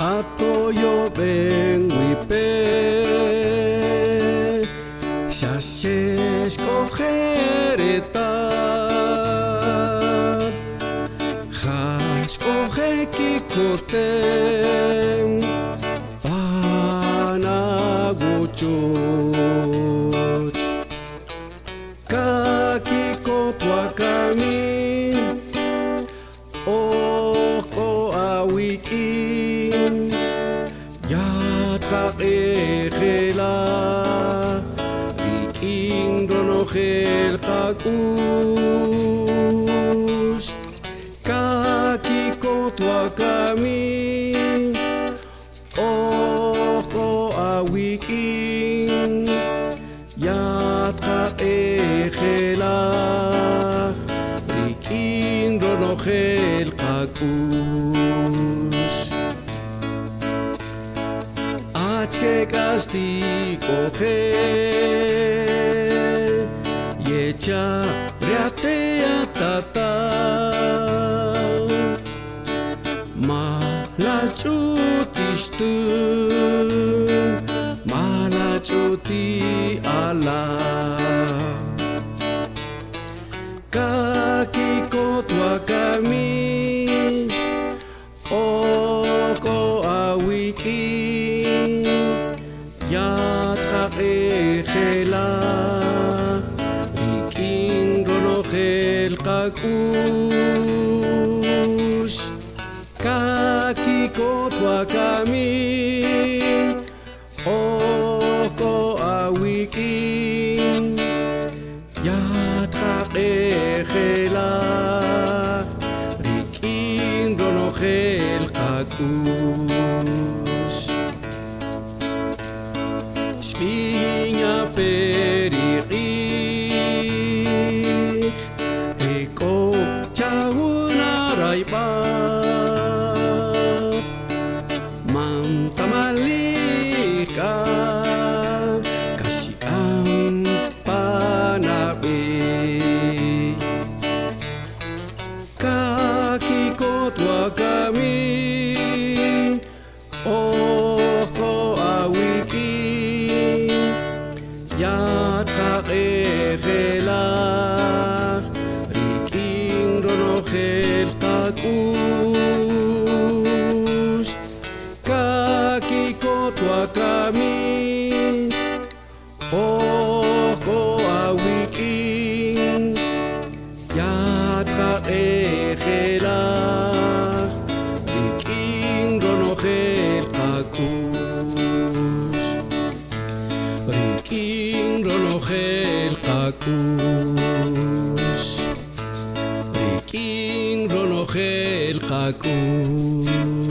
Atoyob'en wipe xaxe xk'ojeretal ja xk'oje kikotem panawochoch kakikot wakami ojk'o awik'in yatqaq'ejela rik'in ronojel qak'u'x kakikot wakami ojk'o awik'in yatqaq'ejela rik'in ronojel qak'u'x achke k'axtik'oje yecha riatea tata malach'utixtun malach'uti ala kakikot wakami ojk'o awik'in yatqaq'ejela rik'in ronojel qak'u'x kakikot wakami ojk'o awik'in yatqaq'ejela rik'in ronojel qak'u'x xb'inya periq'ij ek'o chawunarayb'al mantamalika kaxik'an panab'ey kakikot wakami ojk'o awik'in yatqaq'ejela rik'in ronojel qak'u'x kakikot wakami ojk'o awik'in yatqaq'ejela rik'in ronojel qak'u'x rik'in ronojel qak'u'x rik'in ronojel qak'u'x.